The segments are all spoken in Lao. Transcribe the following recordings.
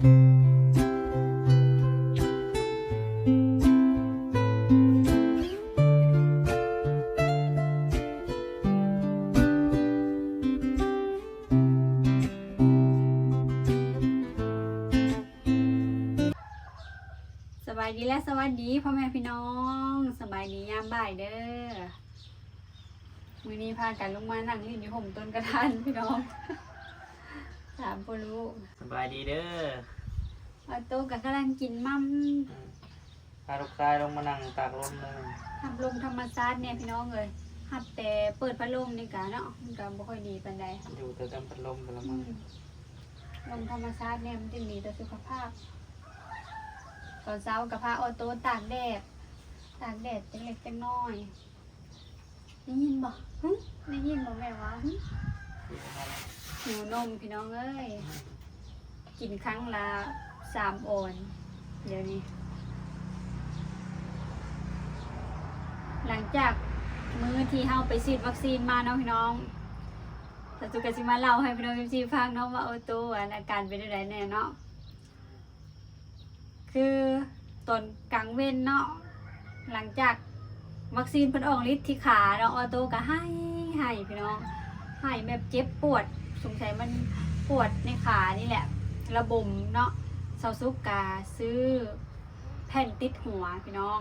ສະບາຍດີ ແລະ ສະຫວັດດີພໍ່ແມ່ພີ່ນ້ອງ, ສະບາຍດີຍາມບ່າຍເດີ້. ມື້ນີ້ພາກັນລົງມານັ່ງຫຼິ້ນຢູ່ຮົ່ມຕົ້ນກະທັນພີ່ນ້ອງ ສາມພໍ່ລູກ. ສະບາຍດີເດີ້. ອອໂຕ້ກໍກຳລັງກິນໝ່ຳ. ອືມ ພາລູກຊາຍລົງມານັ່ງຕາກລົມເລີຍ. ຮັບລົມທຳມະຊາດແດ່ພີ່ນ້ອງເອີຍ. ຮັບແຕ່ເປີດພັດລົມນີ້ກະເນາະ ມັນກະບໍ່ຄ່ອຍດີປານໃດ. ຢູ່ແຕ່ເທິງພັດລົມແຕ່ລະມື້. ອືມ ລົມທຳມະຊາດແດ່ ມັນຈຶ່ງດີຕໍ່ສຸຂະພາບ. ຕອນເຊົ້າກໍພາອອໂຕ້ຕາກແດດ, ຕາກແດດຈັກເລັກຈັກນ້ອຍ. ໄດ້ຍິນບໍ່? ຫຶ? ໄດ້ຍິນບໍ່ແມ່ວ່າ? ຫຶ? ຫິວນົມພີ່ນ້ອງເອີຍ. ກິນຄັ້ງລະສາມອອນດຽວນີ້. ຫຼັງຈາກມື້ທີ່ເຮົາໄປສີດວັກຊີນມາເນາະພີ່ນ້ອງ, ສາວສຸກະຊິມາເລົ່າໃຫ້ພີ່ນ້ອງເອັຟຊີຟັງເນາະ ວ່າອອໂຕ້ອັນອາການເປັນຈັ່ງໃດແດ່ເນາະ. ຄືຕອນກາງເວັນເນາະ ຫຼັງຈາກວັກຊີນເພິ່ນອອກລິດທີ່ຂາເນາະ ອອໂຕ້ກໍໄຫ້ ໄຫ້ພີ່ນ້ອງ ໄຫ້ແບບເຈັບປວດ, ສົງໄສມັນປວດໃນຂານີ້ແຫຼະ ລະບົມເນາະ. ສາວສຸກກະຊື້ແຜ່ນຕິດຫົວພີ່ນ້ອງ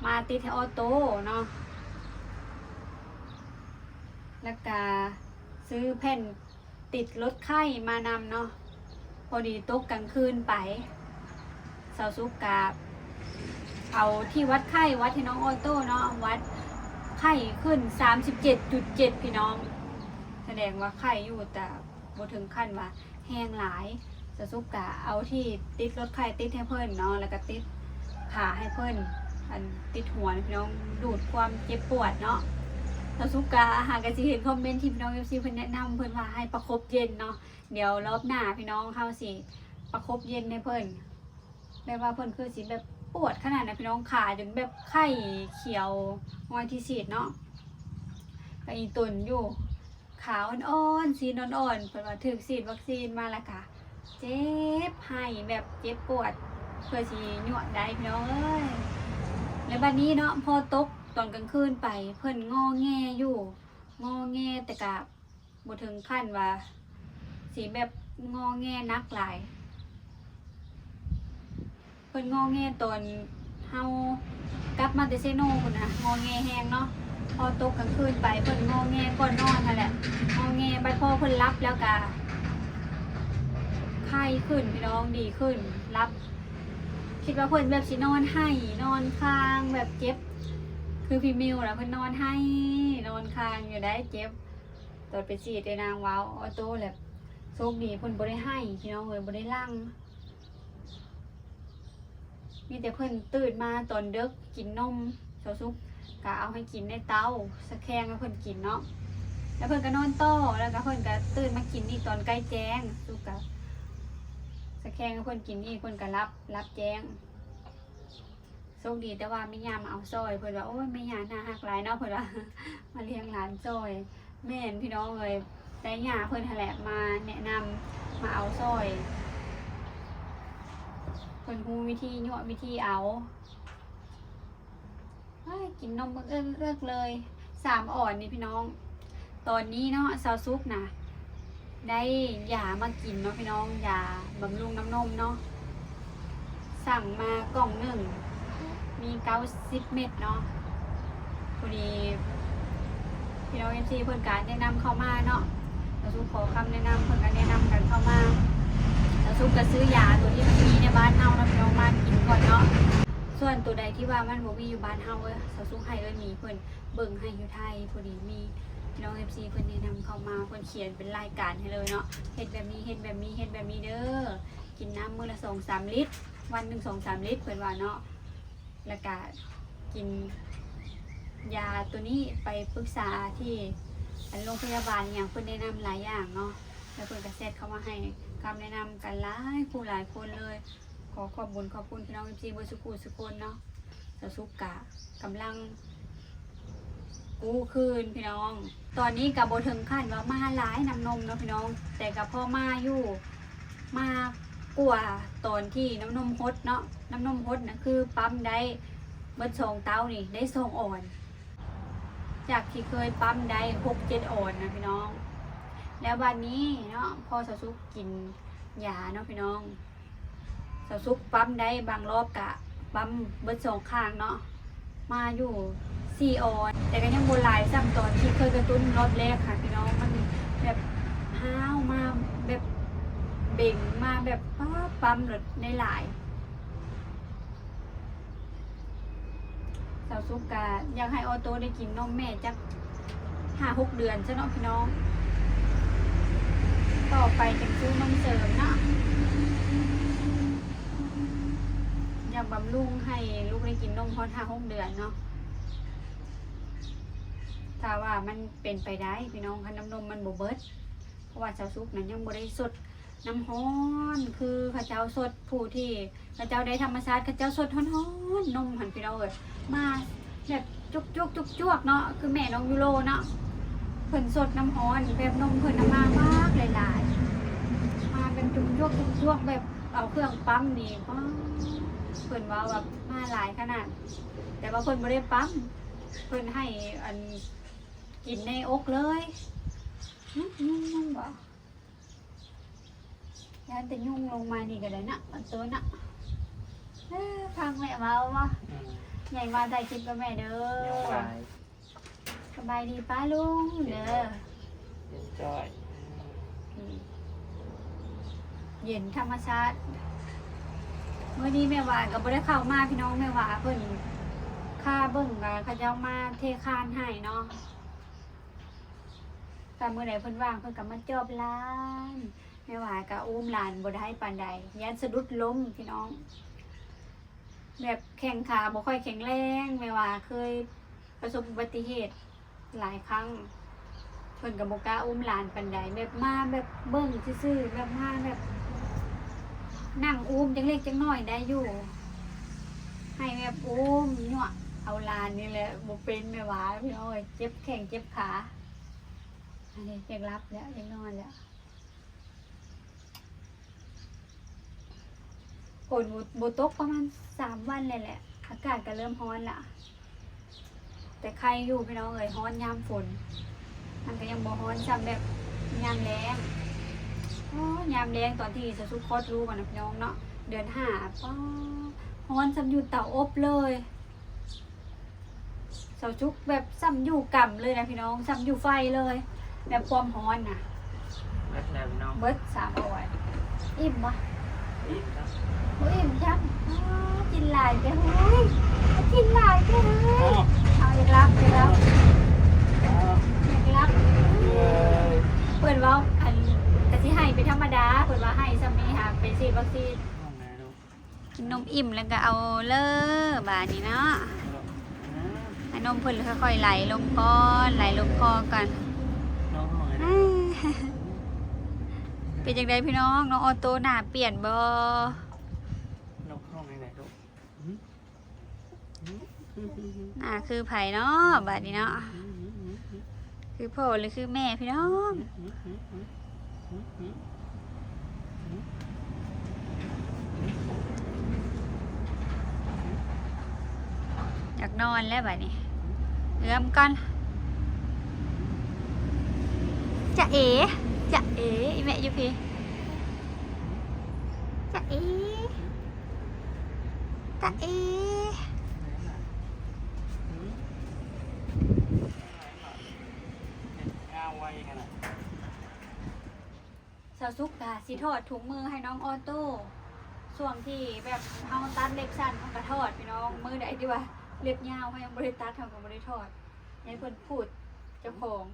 ມາຕິດໃຫ້ອອໂຕ້ເນາະ ແລ້ວກະຊື້ແຜ່ນ ຕິດລົດໄຂ້ມານຳເນາະ. ພໍດີຕົກກາງຄືນໄປ ສາວສຸກກະເອົາທີ່ວັດໄຂ້ວັດໃຫ້ນ້ອງອອໂຕ້ເນາະ, ວັດໄຂ້ຂຶ້ນສາມສິບເຈັດຈຸດເຈັດ ພີ່ນ້ອງ, ສະແດງວ່າໄຂ້ຢູ່ ແຕ່ບໍ່ເຖິງຂັ້ນວ່າແຮງຫຼາຍ. ສາວສຸກກະເອົາທີ່ຕິດລົດໄຂ້ຕິດໃຫ້ເພິ່ນເນາະ ແລ້ວກະຕິດ ຂາໃຫ້ເພິ່ນ ອັນຕິດຫົວນະພີ່ນ້ອງ ດູດຄວາມເຈັບປວດເນາະ. ສາວສຸກກະຫາກະຊິເຫັນຄອມເມັນທີ່ພີ່ນ້ອງເອັຟຊີເພິ່ນແນະນຳ ເພິ່ນວ່າໃຫ້ປະຄົບເຢັນເນາະ. ດຽວລອບໜ້າພີ່ນ້ອງເຮົາຊິປະຄົບເຢັນໃຫ້ເພິ່ນ ແບບວ່າເພິ່ນຄືຊິແບບປວດຂະໜາດນັ້ນພີ່ນ້ອງ, ຂາຈົນແບບໄຂ້ຂຽວ ຮອຍທີ່ສີດເນາະ ກະອີຕົນຢູ່. ຂາອ່ອນໆ ຊີ້ນອ່ອນໆ ເພິ່ນວ່າຖືກສີດວັກຊີນມາແລ້ວກະເຈັບໄຫ້ແບບເຈັບປວດ ເພື່ອຊິຍົວະໄດ້ພີ່ນ້ອງເອີຍ. ແລ້ວບັດນີ້ເນາະ ພໍຕົກຕອນກາງຄືນໄປ ເພິ່ນງໍແງຢູ່ ງໍແງ ແຕ່ກະບໍ່ເຖິງຂັ້ນວ່າຊິແບບງໍແງໜັກຫຼາຍ. ເພິ່ນງໍແງຕອນເຮົາກັບມາແຕ່ເຊໂນພຸ້ນນະ ງໍແງແຮງເນາະ. ພໍຕົກກາງຄືນໄປ ເພິ່ນງໍແງກ່ອນນອນຫັ້ນແຫຼະ ງໍແງ ບັດພໍເພິ່ນຫຼັບແລ້ວກະໄຄຂຶ້ນພີ່ນ້ອງ ດີຂຶ້ນ ຫຼັບ ຄິດວ່າເພິ່ນແບບຊິນອນໄຫ້ນອນຄາງແບບເຈັບ ຄືພີ່ມິວນະ ເພິ່ນນອນໄຫ້ນອນຄາງຢູ່ໄດ໋ ເຈັບ. ຕອນໄປສີດ ເອື້ອຍນາງເວົ້າ ອອໂຕ້ແຫຼະ ໂຊກດີເພິ່ນບໍ່ໄດ້ໄຫ້ພີ່ນ້ອງເອີຍ ບໍ່ໄດ້ຫຼັ່ງ ມີແຕ່ເພິ່ນຕື່ນມາຕອນເດິກກິນນົມ ສາວສຸກກະເອົາໃຫ້ກິນໃນເຕົ້າ ສະແຄງໃຫ້ເພິ່ນກິນເນາະ ແລ້ວເພິ່ນກະນອນຕໍ່ ແລ້ວກະເພິ່ນກະຕື່ນມາກິນອີກຕອນໃກ້ແຈ້ງ ສຸກກະສະແຄງໃຫ້ເພິ່ນກິນອີກ ເພິ່ນກະຫຼັບ ຫຼັບແຈ້ງ. ໂຊກດີແຕ່ວ່າແມ່ຍ່າມາເອົາຊ່ອຍ ເພິ່ນວ່າ ໂອ້ຍ ແມ່ຍ່າໜ້າຮັກຫຼາຍເນາະ ເພິ່ນວ່າ ມາລ້ຽງຫຼານຊ່ອຍ. ແມ່ນພີ່ນ້ອງເອີຍ ໄດ້ຍ່າເພິ່ນຫັ້ນແຫຼະມາແນະນຳ ມາເອົາຊ່ອຍ ເພິ່ນຮູ້ວິທີຍົວະວິທີເອົາ. ເອີຍ ກິນນົມເອິກໆເລີຍ ສາມອອນນີ້ພີ່ນ້ອງ. ຕອນນີ້ເນາະ ສາວສຸກນະ ໄດ້ຢາມາກິນເນາະພີ່ນ້ອງ ຢາບຳລຸງນ້ຳນົມເນາະ ສັ່ງມາກ່ອງໜຶ່ງ ມີເກົ້າສິບເມັດເນາະ. ພໍດີພີ່ນ້ອງເອັຟຊີເພິ່ນກະແນະນຳເຂົ້າມາເນາະ ສາວສຸກຂໍຄຳແນະນຳ ເພິ່ນກະແນະນຳກັນເຂົ້າມາ. ສາວສຸກກະຊື້ຢາໂຕທີ່ມັນມີໃນບ້ານເຮົາເນາະພີ່ນ້ອງ ມາກິນກ່ອນເນາະ. ສ່ວນໂຕໃດທີ່ວ່າມັນບໍ່ມີຢູ່ບ້ານເຮົາ ສາວສຸກໃຫ້ເອື້ອຍໝີເພິ່ນ ເບິ່ງໃຫ້ຢູ່ໄທ ພໍດີມີພີ່ນ້ອງເອັຟຊີເພິ່ນແນະນຳເຂົ້າມາ ເພິ່ນຂຽນເປັນລາຍການໃຫ້ເລີຍເນາະ ເຮັດແບບນີ້ ເຮັດແບບນີ້ ເຮັດແບບນີ້ເດີ້ ກິນນ້ຳມື້ລະສອງສາມລິດ ວັນໜຶ່ງສອງສາມລິດ ເພິ່ນວ່າເນາະ. ແລ້ວກະກິນຢາໂຕນີ້ໄປປຶກສາທີ່ອັນໂລງພະຍາບານອີ່ຫຍັງ ເພິ່ນແນະນຳຫຼາຍຢ່າງເນາະ ແລ້ວເພິ່ນກະແຊັດເຂົ້າມາໃຫ້ຄຳແນະນຳກັນຫຼາຍຄູ່ຫຼາຍຄົນເລີຍ. ຂໍຂອບບຸນຂອບຄຸນພີ່ນ້ອງເອັຟຊີເບິດສູ່ຜູ້ສູ່ຄົນເນາະ. ສາວສຸກກະກຳລັງກູ້ຄືນພີ່ນ້ອງ ຕອນນີ້ກະບໍ່ເຖິງຂັ້ນວ່າມາຫຼາຍນຳນົມເນາະພີ່ນ້ອງ ແຕ່ກະພໍມາຢູ່ ມາ ກວ່າຕອນທີ່ນ້ຳນົມຫົດເນາະ, ນ້ຳນົມຫົດນະ ຄືປ້ຳໄດ້ເບິດສອງເຕົ້ານີ້ ໄດ້ສອງອອນ ຈາກທີ່ເຄີຍປ້ຳໄດ້ຫົກເຈັດອອນນະພີ່ນ້ອງ. ແລ້ວບາດນີ້ເນາະ ພໍສາວສຸກກິນຢາເນາະພີ່ນ້ອງ, ສາວສຸກປ້ຳໄດ້ບາງລອບກະປ້ຳເບິດສອງຂ້າງເນາະ ມາຢູ່ສີ່ອອນ, ແຕ່ກໍຍັງບໍ່ຫຼາຍສ່ຳຕອນທີ່ເຄີຍກະຕຸ້ນລອບແລກຫັ້ນພີ່ນ້ອງ. ມັນແບບຮ້າວມາ ແບບເບັງມາແບບ ປ້າ ປ້ຳແລ້ວໄດ້ຫຼາຍ. ສາວສຸກກະຢາກໃຫ້ອໍໂຕ້ໄດ້ກິນນົມແມ່ຈັກຫ້າຫົກເດືອນຊະເນາະພີ່ນ້ອງ, ຕໍ່ໄປຈັ່ງຊື້ນົມເສີມເນາະ. ຢາກບຳລຸງໃຫ້ລູກໄດ້ກິນນົມຮອດຫ້າຫົກເດືອນເນາະ ຖ້າວ່າມັນເປັນໄປໄດ້ພີ່ນ້ອງ, ຄັນນ້ຳນົມມັນບໍ່ເບິດ. ເພາະວ່າສາວສຸກນັ້ນຍັງບໍ່ໄດ້ສົດນ້ຳຮ້ອນ ຄືເຂົາເຈົ້າສົດ ຜູ້ທີ່ເຂົາເຈົ້າໄດ້ທຳມະຊາດ ເຂົາເຈົ້າສົດຮ້ອນໆ ນົມຫັ້ນພີ່ນ້ອງເອີຍ. ມາແບບຈົວກໆ ຈົວກໆເນາະ ຄືແມ່ນ້ອງຢູໂຣເນາະ ເພິ່ນສົດນ້ຳຮ້ອນ ແບບນົມເພິ່ນນະມາບັກຫຼາຍໆ ມາແບບຈົວກໆ ຈົວກໆ ແບບເອົາເຄື່ອງປ້ຳນີ້ ປ້າ ເພິ່ນເວົ້າວ່າມາຫຼາຍຂະໜາດ, ແຕ່ວ່າເພິ່ນບໍ່ໄດ້ປ້ຳ ເພິ່ນໃຫ້ອັນ ກິນໃນອົກເລີຍ. ຫຶ ຍຸງບໍ່? ຢ້ານແຕ່ຍຸງລົງມານີ້ກໍໄດ້ນະ ອັນໂຕນະ. ເອີ ຟັງແມ່ເວົ້າບໍ່? ອືມ ໃຫຍ່ມາຖ່າຍຄລິບກັບແມ່ເດີ. ສະບາຍດີປ້າລຸງເດີ. ເຢັນຈ້ອຍ ອືມ ເຢັນທຳມະຊາດ. ມື້ນີ້ແມ່ຫວາກໍບໍ່ໄດ້ເຂົ້າມາພີ່ນ້ອງ, ແມ່ຫວາເພິ່ນຄາເບິ່ງ ເຂົາເຈົ້າມາເທຄານໃຫ້ເນາະ. ຖ້າມື້ໃດເພິ່ນວ່າງ ເພິ່ນກໍມາຈອບຫຼານ. ແມ່ຫວາກໍອຸ້ມຫຼານບໍ່ໄດ້ປານໃດ ຢ້ານສະດຸດລົ້ມພີ່ນ້ອງ, ແບບແຂ້ງຂາບໍ່ຄ່ອຍແຂງແຮງ. ແມ່ຫວາເຄີຍປະສົບອຸບັດຕິເຫດຫຼາຍຄັ້ງ, ເພິ່ນກໍບໍ່ກ້າອຸ້ມຫຼານປານໃດ, ແບບມາແບບເບິ່ງຊື່ໆ ແບບມາແບບນັ່ງອຸ້ມຈັກເລັກຈັກນ້ອຍໄດ້ຢູ່, ໃຫ້ແບບອຸ້ມຍົວະເອົາຫຼານນີ້ແຫຼະບໍ່ເປັນ. ແມ່ຫວາ ພີ່ນ້ອງເອີຍ ເຈັບແຂ້ງເຈັບຂາ. ອັນນີ້ຢາກຫຼັບແລ້ວ ຢາກນອນແລ້ວ. ຝົນບໍ່ ບໍ່ຕົກປະມານສາມວັນແລ້ວແຫຼະ, ອາກາດກໍເລີ່ມຮ້ອນລະ. ແຕ່ໄຄຢູ່ພີ່ນ້ອງເອີຍ, ຮ້ອນຍາມຝົນ ມັນກໍຍັງບໍ່ຮ້ອນສ່ຳແບບຍາມແລ້ງ. ໂອ້ ຍາມແລ້ງຕອນທີ່ສາວສຸກຄອດລູກຫັ້ນນະພີ່ນ້ອງເນາະ, ເດືອນຫ້າ ປ້າ ຮ້ອນສ່ຳຢູ່ເຕົາອົບເລີຍ. ສາວສຸກແບບສ່ຳຢູ່ກຳເລີຍນະພີ່ນ້ອງ, ສ່ຳຢູ່ໄຟເລີຍ ແບບຄວາມຮ້ອນນະ. ເບິດແລ້ວພີ່ນ້ອງ ເບິດສາມອອນ. ອີ່ມບໍ່? ອີ່ມ ບໍ່ອີ່ມຈ້ຳ. ອໍ ກິນຫຼາຍແທ້ເຮີ້ຍ, ກິນຫຼາຍແທ້ເຮີ້ຍ. ເອົາ ຢາກຫຼັບ ຢາກຫຼັບ ຢາກຫຼັບ. ເພິ່ນເວົ້າ ອັນ ກະຊິໃຫ້ເປັນທຳມະດາ, ເພິ່ນວ່າໃຫ້ສ່ຳນີ້ຫາໄປສີດວັກຊີນ. ກິນນົມອີ່ມແລ້ວກໍເອົາເລີບາດນີ້ເນາະ. ໃຫ້ນົມເພິ່ນຄ່ອຍໆໄຫຼລົງກ່ອນ ໄຫຼລົງຄໍກ່ອນ. ເປັນຈັ່ງໃດພີ່ນ້ອງ, ນ້ອງອໍໂຕ້ໜ້າປ່ຽນບໍ່? ໜ້າຄືໃຜເນາະບາດນີ້ເນາະ? ຄືພໍ່ຫຼືຄືແມ່ພີ່ນ້ອງ? ຢາກນອນແລ້ວບາດນີ້, ເອື້ອມກ່ອນ. ຈະເອ ຈະເອ ອີແມ່ຢູ່ພີ້. ຈະເອ ຕາເອ. ສາວສຸກກະຊິຖອດຖົງມືໃຫ້ນ້ອງອໍໂຕ້, ຊ່ວງທີ່ແບບເຮົາຕັດເລັບສັ້ນເຮົາກະຖອດພີ່ນ້ອງ, ມື້ໃດທີ່ວ່າເລັບຍາວເຮົາຍັງບໍ່ໄດ້ຕັດ ເຮົາກະບໍ່ໄດ້ຖອດ, ໃຫ້ເພິ່ນພູດເຈົ້າຂອງ.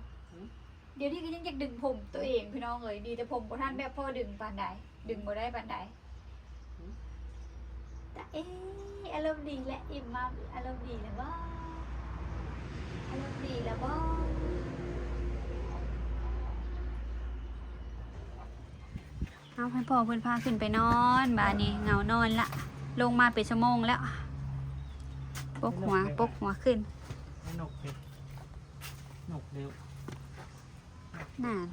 ດຽວນີ້ກໍຍັງຢາກດຶງຜົມໂຕເອງພີ່ນ້ອງເອີຍ, ດີແຕ່ຜົມບໍ່ທັນແບບພໍດຶງປານໃດ, ດຶງບໍ່ໄດ້ປານໃດ. ຕາເອ ອາລົມດີແລ້ວ, ອີ່ມມາ ອາລົມດີແລ້ວບໍ? ອາລົມດີແລ້ວບໍ? ເອົາ ໃຫ້ພໍ່ເພິ່ນພາຂຶ້ນໄປນອນ, ບາດນີ້ເຫງົານອນລະ, ລົງມາເປັນຊົ່ວໂມງແລ້ວ. ປົກຫົວ ປົກຫົວຂຶ້ນ. ນົກເດ້ ນົກເດ້. ນັ້ນ.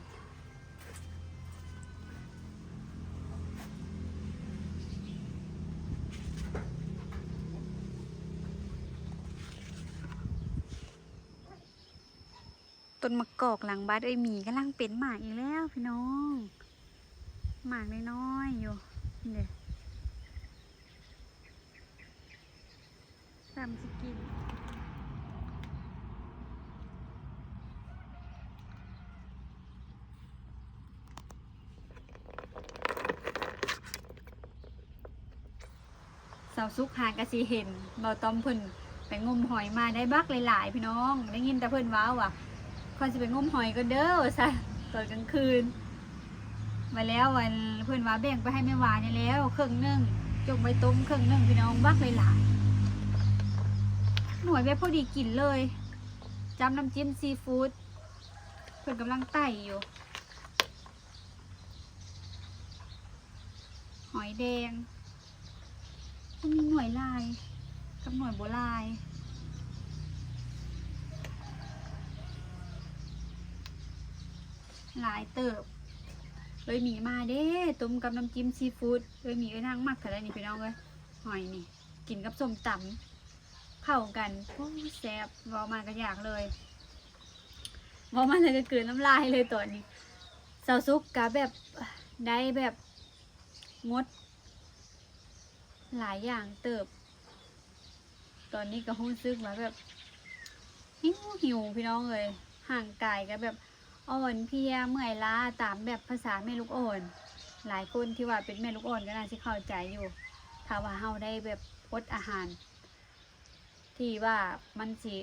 ຕົ້ນໝາກກອກຫຼັງບ້ານເອື້ອຍໝີກຳລັງເປັນໝາກອີກແລ້ວພີ່ນ້ອງ ໝາກນ້ອຍໆຢູ່ ນີ້ເດ້ ສ່ຳຊິກິນ. ສາວສຸກຫາກະຊິເຫັນ ບ່າວຕ້ອມເພິ່ນໄປງົມຫອຍມາໄດ້ບັກຫຼາຍໆ ພີ່ນ້ອງ ໄດ້ຍິນແຕ່ເພິ່ນເວົ້າວ່າ ຂ້ອຍຊິໄປງົມຫອຍກ່ອນເດີ ວ່າຊັ້ນ ຕອນກາງຄືນ ມາແລ້ວ ອັນ ເພິ່ນວ່າແບ່ງໄປໃຫ້ແມ່ຫວານນີ້ແລ້ວເຄິ່ງໜຶ່ງ ຈົງໄວ້ຕົ້ມເຄິ່ງໜຶ່ງ ພີ່ນ້ອງ ບັກຫຼາຍໆ ໜ່ວຍແບບພໍດີກິນເລີຍ ຈ້ຳນ້ຳຈິ້ມຊີຟູດ ເພິ່ນກຳລັງໄຕ່ຢູ່. ຫອຍແດງ ມັນມີໜ່ວຍຫຼາຍ ກັບໜ່ວຍບໍ່ຫຼາຍ ຫຼາຍເຕີບ. ເອື້ອຍໝີມາເດ້ ຕົ້ມກັບນ້ຳຈິ້ມຊີຟູດ ເອື້ອຍໝີເອື້ອຍນາງມັກເທົ່າໃດນີ້ ພີ່ນ້ອງເອີຍ ຫອຍນີ້ ກິນກັບສົ້ມຕຳ ເຂົ້າກັນ ໂອ້ຍ ແຊບ ເວົ້າມາກະຢາກເລີຍ ເວົ້າມາແລ້ວກະກືນນ້ຳລາຍເລີຍຕອນນີ້. ສາວສຸກກະແບບ ໄດ້ແບບງົດຫຼາຍຢ່າງເຕີບ ຕອນນີ້ກະຮູ້ສຶກວ່າແບບຫິວໆ ພີ່ນ້ອງເອີຍ ຮ່າງກາຍກະແບບອ່ອນເພຍເມື່ອຍລ້າ ຕາມແບບພາສາແມ່ລູກອ່ອນ ຫຼາຍຄົນທີ່ວ່າເປັນແມ່ລູກອ່ອນກະໜ້າຊິເຂົ້າໃຈຢູ່ ຖ້າວ່າເຮົາໄດ້ແບບອົດອາຫານ ທີ່ວ່າມັນຊິ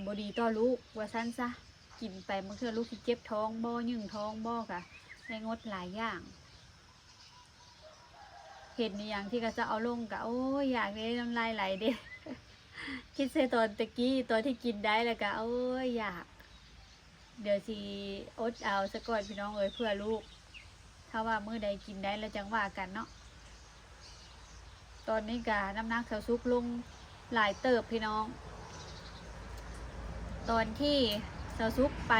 ບໍ່ດີຕໍ່ລູກວ່າຊັ້ນຊະ ກິນໄປບາງເທື່ອລູກຊິເຈັບທ້ອງບໍ່ ຍຶ້ງທ້ອງບໍ່ ກະໄດ້ງົດຫຼາຍຢ່າງ. ເຫັນອີ່ຫຍັງທີ່ເຂົາເຈົ້າເອົາລົງກະ ໂອ້ຍ ຢາກເດ້ ນ້ຳລາຍໄຫຼເດ້ ຄິດໃສ່ຕອນແຕ່ກີ້ ຕອນທີ່ກິນໄດ້ແລ້ວກະ ໂອ້ຍ ຢາກ. ດຽວຊິອົດເອົາສາກ່ອນພີ່ນ້ອງເອີຍ ເພື່ອລູກ ຖ້າວ່າມື້ໃດກິນໄດ້ແລ້ວຈັ່ງວ່າກັນເນາະ. ຕອນນີ້ກະນ້ຳໜັກສາວສຸກລົງຫຼາຍເຕີບພີ່ນ້ອງ ຕອນທີ່ສາວສຸກໄປ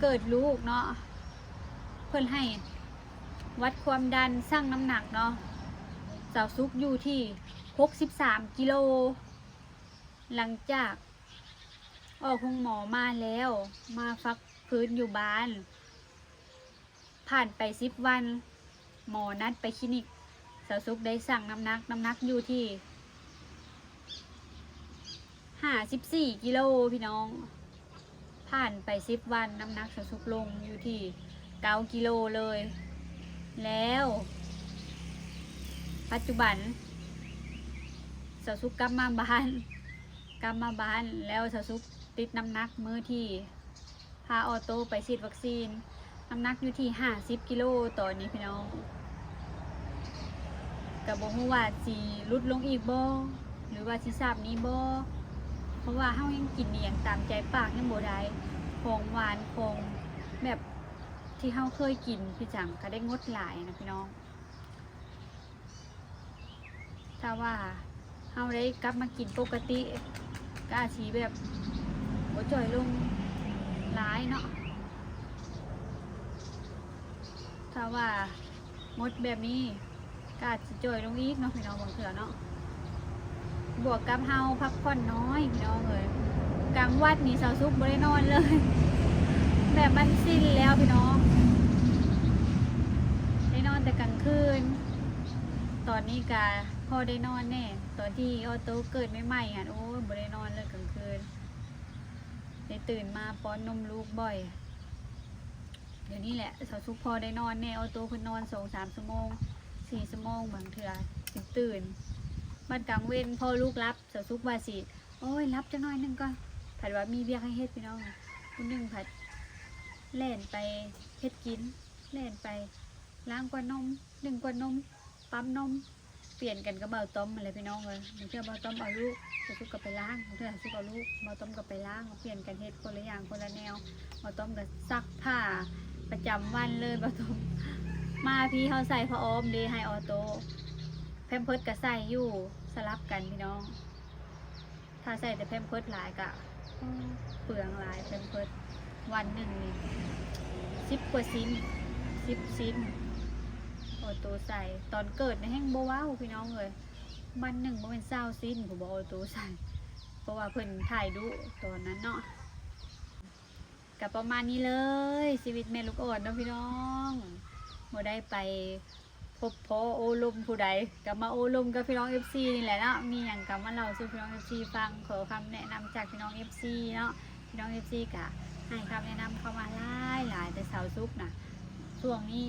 ເກີດລູກເນາະ ເພິ່ນໃຫ້ວັດຄວາມດັນ ຊັ່ງນ້ຳໜັກເນາະ ສາວສຸກຢູ່ທີ່ຫົກສິບສາມກິໂລ. ຫຼັງຈາກອອກໂຮງໝໍມາແລ້ວ ມາພັກຟື້ນຢູ່ບ້ານ ຜ່ານໄປສິບວັນ ໝໍນັດໄປຄລີນິກ ສາວສຸກໄດ້ຊັ່ງນ້ຳໜັກ ນ້ຳໜັກຢູ່ທີ່ຫ້າສິບສີ່ກິໂລພີ່ນ້ອງ. ຜ່ານໄປສິບວັນ ນ້ຳໜັກສາວສຸກລົງຢູ່ທີ່ເກົ້າກິໂລເລີຍ ແລ້ວປັດຈຸບັນສາວສຸກກັບມາບ້ານ ກັບມາບ້ານແລ້ວສາວສຸກຕິດນ້ຳໜັກມື້ທີ່ພາອໍໂຕ້ໄປສີດວັກຊີນ ນ້ຳໜັກຢູ່ທີ່ຫ້າສິບກິໂລຕອນນີ້ພີ່ນ້ອງ. ກະບໍ່ຮູ້ວ່າຊິຫຼຸດລົງອີກບໍ່ ຫຼືວ່າຊິຊ້ຳນີ້ບໍ່ ເພາະວ່າເຮົາຍັງກິນອີ່ຫຍັງຕາມໃຈປາກຍັງບໍ່ໄດ້ ຂອງຫວານຂອງແບບທີ່ເຮົາເຄີຍກິນຄືຈັ່ງກະໄດ້ງົດຫຼາຍນະພີ່ນ້ອງ. ຖ້າວ່າເຮົາໄດ້ກັບມາກິນປົກກະຕິ ກະອາດຊິແບບບໍ່ຈ່ອຍລົງຫຼາຍເນາະ ຖ້າວ່າງົດແບບນີ້ ກະອາດຊິຈ່ອຍລົງອີກເນາະພີ່ນ້ອງ ບາງເທື່ອເນາະ. ບວກກັບເຮົາພັກຜ່ອນນ້ອຍພີ່ນ້ອງເອີຍ ກາງວັນນີ້ສາວສຸກບໍ່ໄດ້ນອນເລີຍ ແບບມັນຊິນແລ້ວພີ່ນ້ອງ ໄດ້ນອນແຕ່ກາງຄືນ. ຕອນນີ້ກະພໍໄດ້ນອນແດ່ ຕອນທີ່ອໍໂຕ້ເກີດໃໝ່ໆຫັ້ນ ໂອ້ຍ ບໍ່ໄດ້ນອນເລີຍກາງຄືນ ໄດ້ຕື່ນມາປ້ອນນົມລູກບ່ອຍ. ດຽວນີ້ແຫຼະສາວສຸກພໍໄດ້ນອນແດ່ ອໍໂຕ້ເພິ່ນນອນສອງສາມຊົ່ວໂມງ ສີ່ຊົ່ວໂມງ ບາງເທື່ອຈຶ່ງຕື່ນ. ບັດກາງເວັນພໍລູກຫຼັບ ສາວສຸກວ່າຊິ ໂອ້ຍ ຫຼັບຈັກໜ້ອຍໜຶ່ງກ່ອນ ພັດວ່າມີວຽກໃຫ້ເຮັດພີ່ນ້ອງ ຜູ້ໜຶ່ງພັດແລ່ນໄປເຮັດກິນ ແລ່ນໄປລ້າງກວດນົມ ດຶງກວດນົມ ປ້ຳນົມ ປ່ຽນກັນກັບບ່າວຕ້ອມຫັ້ນແຫຼະພີ່ນ້ອງເອີຍ. ບາງເທື່ອບ່າວຕ້ອມເອົາລູກ ສາວສຸກກະໄປລ້າງ ບາງເທື່ອສາວສຸກເອົາລູກ ບ່າວຕ້ອມກະໄປລ້າງ ປ່ຽນກັນເຮັດຄົນລະຢ່າງຄົນລະແນວ. ບ່າວຕ້ອມກະຊັກຜ້າປະຈຳວັນເລີຍ ບ່າວຕ້ອມ ມາພີ້ເຮົາໃສ່ຜ້າອ້ອມເດ ໃຫ້ອໍໂຕ້ ແພມເພີດກະໃສ່ຢູ່ ສະຫຼັບກັນພີ່ນ້ອງ. ຖ້າໃສ່ແຕ່ແພມເພີດຫຼາຍກະ ໂອ້ ເປືອງຫຼາຍ ແພມເພີດ ວັນໜຶ່ງນີ້ສິບກວ່າຊິ້ນ ສິບຊິ້ນ ອໍໂຕ້ໃສ່. ຕອນເກີດນະແຮ່ງບໍ່ເວົ້າພີ່ນ້ອງເອີຍ ວັນໜຶ່ງບໍ່ແມ່ນຊາວຊິ້ນພຸ້ນບໍ ອໍໂຕ້ໃສ່. ເພາະວ່າເພິ່ນຖ່າຍດຸຕອນນັ້ນເນາະ. ກໍປະມານນີ້ເລີຍ ຊີວິດແມ່ລູກອ່ອນເນາະພີ່ນ້ອງ. ບໍ່ໄດ້ໄປພົບພໍ້ໂອ້ລົມຜູ້ໃດ ກໍມາໂອ້ລົມກັບພີ່ນ້ອງເອັຟຊີນີ້ແຫຼະເນາະ. ມີຫຍັງກໍມາເລົ່າສູ່ພີ່ນ້ອງເອັຟຊີຟັງ. ຂໍຄຳແນະນຳຈາກພີ່ນ້ອງເອັຟຊີເນາະ. ພີ່ນ້ອງເອັຟຊີກໍໃຫ້ຄຳແນະນຳເຂົ້າມາຫຼາຍໆ ແຕ່ສາວສຸກນະ. ຊ່ວງນີ້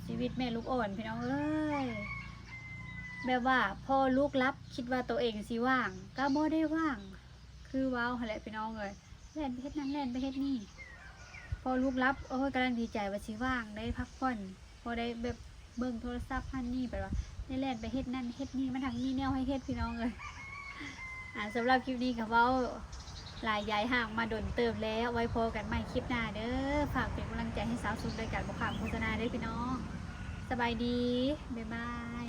ຊີວິດແມ່ລູກອ່ອນພີ່ນ້ອງເອີຍ ແບບວ່າພໍລູກຫຼັບ ຄິດວ່າໂຕເອງຊິວ່າງ ກໍບໍ່ໄດ້ວ່າງ. ຄືເວົ້າຫັ້ນແຫຼະພີ່ນ້ອງເອີຍ ແລ່ນໄປເຮັດນັ້ນແລ່ນໄປເຮັດນີ້. ພໍລູກຫຼັບ ໂອ້ຍ ກຳລັງດີໃຈວ່າຊິວ່າງ ໄດ້ພັກຜ່ອນ ພໍໄດ້ແບບເບິ່ງໂທລະສັບຫັ້ນນີ້ ແປວ່າໄດ້ແລ່ນໄປເຮັດນັ້ນເຮັດນີ້ ມັນທັງມີແນວໃຫ້ເຮັດພີ່ນ້ອງເອີຍ. ອ່າ ສຳລັບຄລິບນີ້ກໍເວົ້າຫຼາຍຢາຍຮ່າງມາດົນເຕີບແລ້ວ. ໄວ້ພໍ້ກັນໃໝ່ຄລິບໜ້າເດີ. ຝາກເປັນກຳລັງໃຈໃຫ້ສາວສຸກໂດຍການບໍ່ຂ້າມໂຄສະນາເດີພີ່ນ້ອງ. ສະບາຍດີ ບາຍບາຍ.